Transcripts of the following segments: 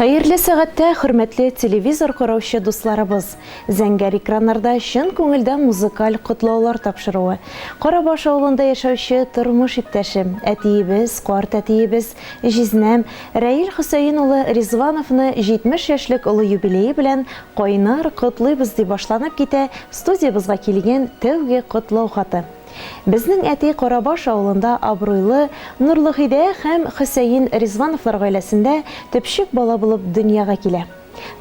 Хәерле сәгатьтә, хөрмәтле телевизор караучы дусларыбыз! Зәңгәр экраннарда чын күңелдән музыкаль котлаулар тапшыруы. Карабаш авылында яшәүче тормыш иптәшем, әтиебез, карт әтиебез, җизнәм, Рәил Хөсәен улы Ризвановны 70 яшьлек олы юбилее белән кайнар котлыйбыз дип башланып китә студиябызга килгән тәүге котлау хаты. Безнең әти Карабаш авылында абруйлы Нурлыһидә һәм Хөсәен Ризвановлар гаиләсендә төпчек бала булып дөньяга килә.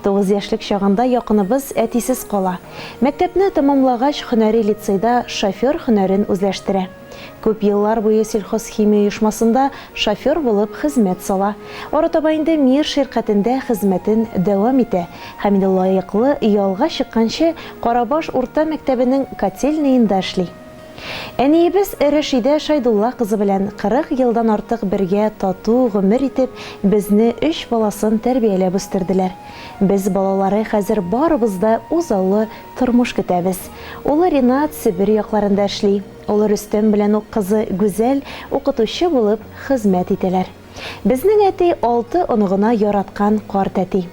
Тугыз яшьлек чагында якыныбыз әтисез кала. Мәктәпне тәмамлагач һөнәри лицейда шофер һөнәрен үзләштерә. Күп еллар буе Сельхозхимия оешмасында шофер булып хезмәт сала. Арытаба инде Мир ширкатендә хезмәтен дәвам итә һәм инде лаеклы ялга чыкканчы Карабаш урта мәктәбенең котельныенда эшли. Әниебез Рәшидә Шайдулла кызы белән 40 елдан артык бергә тату гомер итеп, безне өч баласын тәрбияләп үстерделәр. Без, балалары, хәзер барыбыз да үзаллы тормыш көтәбез. Улы Ринат Себер якларында эшли. Улы Рөстәм белән ук кызы Гүзәл укытучы булып хезмәт итәләр. Безнең әти алты оныгына яраткан карт әти.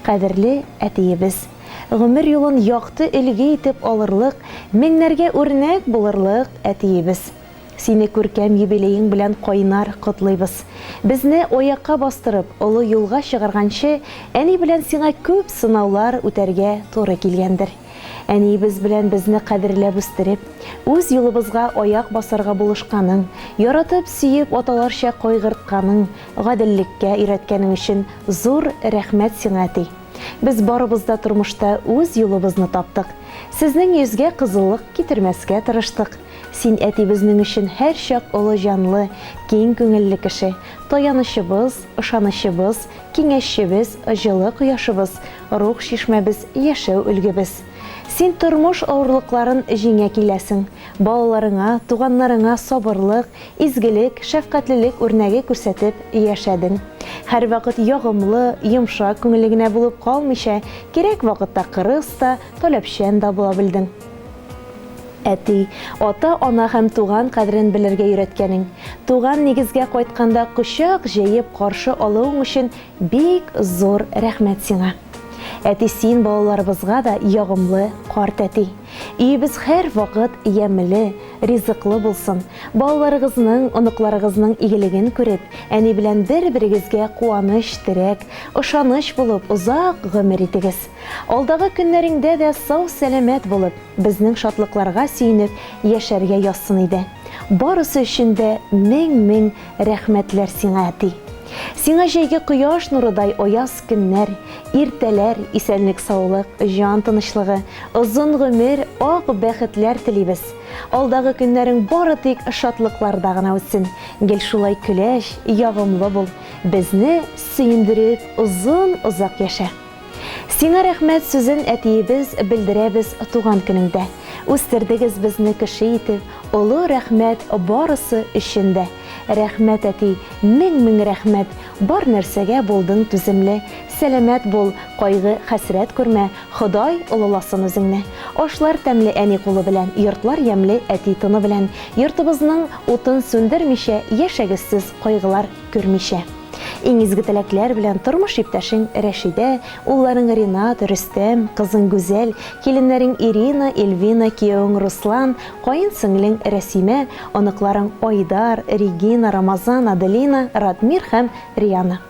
Кадерле әтиебез! Гомер юлын якты өлге итеп алырлык, меңнәргә үрнәк булырлык әтиебез! Сине күркәм юбилеең белән кайнар котлыйбыз. Безне аякка бастырып, олы юлга чыгарганчы, әни белән сиңа күп сынаулар үтәргә туры килгәндер. Әниебез белән безне кадерләп үстереп, үз юлыбызга аяк басарга булышканың, яратып-сөеп аталарча кайгыртканың, гаделлеккә өйрәткәнең өчен зур рәхмәт сиңа, әти. Без барыбыз да тормышта үз юлыбызны таптык. Сезнең йөзгә кызыллык китермәскә тырыштык. Син, әти, безнең өчен һәрчак олы җанлы, киң күңелле кеше, таянычыбыз, ышанычыбыз, киңәшчебез, җылы кояшыбыз, рух чишмәбез, яшәү өлгебез. Син тормыш авырлыкларын җиңә киләсең. Балаларыңа, туганнарыңа сабырлык, изгелек, шәфкатьлелек үрнәге күрсәтеп яшәдең. Һәрвакыт ягымлы, йомшак күңелле генә булып калмыйча, кирәк вакытта кырыс та, таләпчән дә була белдең. Әти, ата-ана һәм туган кадерен белергә өйрәткәнең, туган нигезгә кайтканда кочак җәеп каршы алуың өчен бик зур рәхмәт сиңа. Әти, син балаларыбызга да ягымлы карт әти. Өебез һәрвакыт ямьле, ризыклы булсын. Балаларыгызның, оныкларыгызның игелеген күреп, әни белән бер-берегезгә куаныч, терәк, ышаныч булып озак гомер итегез. Алдагы көннәреңдә дә сау-сәламәт булып, безнең шатлыкларга сөенеп яшәргә язсын иде. Барысы өчен дә мең-мең рәхмәтләр сиңа, әти. Сиңа җәйге кояш нурыдай аяз көннәр, иртәләр, исәнлек-саулык, җан тынычлыгы, озын гомер, ак бәхетләр телибез. Алдагы көннәрең бары тик шатлыкларда гына үтсен. Гел шулай көләч, ягымлы бул. Безне сөендереп озын-озак яшә. Сиңа рәхмәт сүзен, әтиебез, белдерәбез туган көнеңдә. Үстердегез безне кеше итеп, олы рәхмәт барысы өчен дә. Рәхмәт, әти, мең-мең рәхмәт, бар нәрсәгә булдың түземле. Сәламәт бул, кайгы-хәсрәт күрмә, Ходай олыласын үзеңне. Ашлар тәмле әни кулы белән, йортлар ямьле әти тыны белән. Йортыбызның утын сүндермичә, яшәгез сез кайгылар күрмичә. Иң изге теләкләр белән тормыш иптәшең Рәшидә, улларың Ринат, Рөстәм, кызың Гүзәл, киленнәрең Ирина, Эльвина, киявең Руслан, каен сеңлең Рәсимә, оныкларың Айдар, Регина, Рамазан, Аделина, Радмир һәм Риана.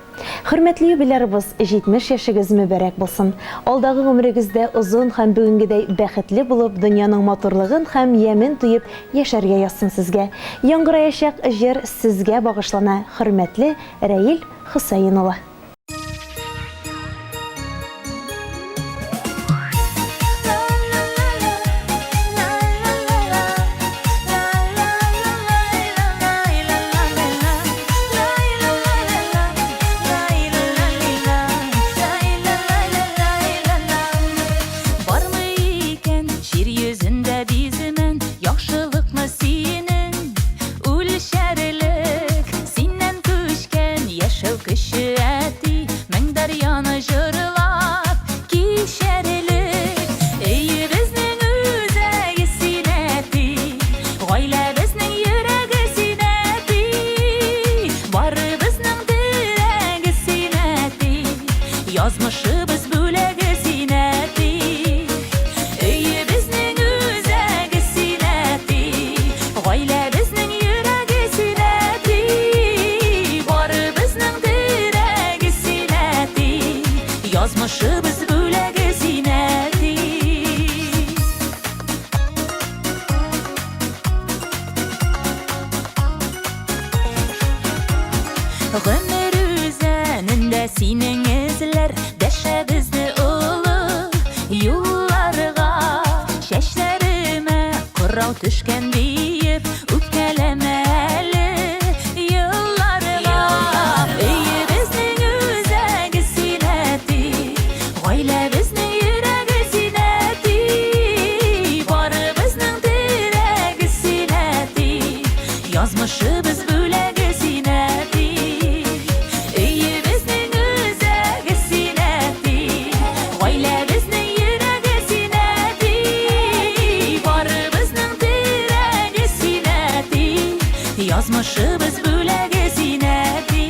Хөрмәтле юбилярыбыз, 70 яшегез мөбарәк булсын! Алдагы гомерегездә озын һәм бүгенгедәй бәхетле булып, дөньяның матурлыгын һәм ямен тоеп яшәргә язсын сезгә. Яңгыраячак җыр сезгә багышлана, хөрмәтле Рәил Хөсәен улы. Бармы икән җир йөзендә биземән Яхшылыкны синең үлчәрлек? Синнән күчкән яшәү көче. Гомер үзәнендә синең эзләр Дәшә безне олы юлларга. Чәчләремә кырау төшкән диеп, Үпкәләмә әле елларга. Өебезнең үзәге син, әти, Гаиләбезнең йөрәге син, әти, Барыбызның терәге син, әти, Язмышыбыз бүләге син, әти. Өебезнең үзәге син, әти, Гаиләбезнең йөрәге син, әти, Барыбызның терәге син, әти, Язмышыбыз бүләге син, әти.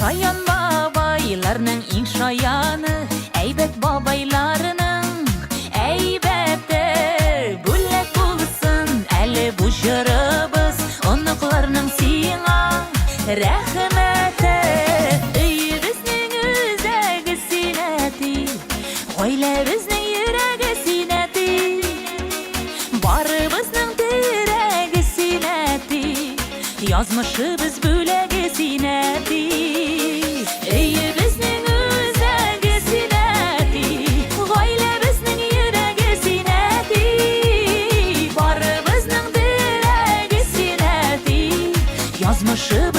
Шаян бабайларның иң шаяны, әйбәт бабайларның әйбәте. Бүләк булсын әле бу җырыбыз, оныкларның сиңа рәхмәте. Өебезнең үзәге син, әти, гаиләбезнең йөрәге син, әти, барыбызның терәге син, әти, язмышыбыз бүләге син, әти. Өебезнең үзәге син, әти, гаиләбезнең йөрәге син, әти, барыбызның терәге син, әти, язмышыбыз.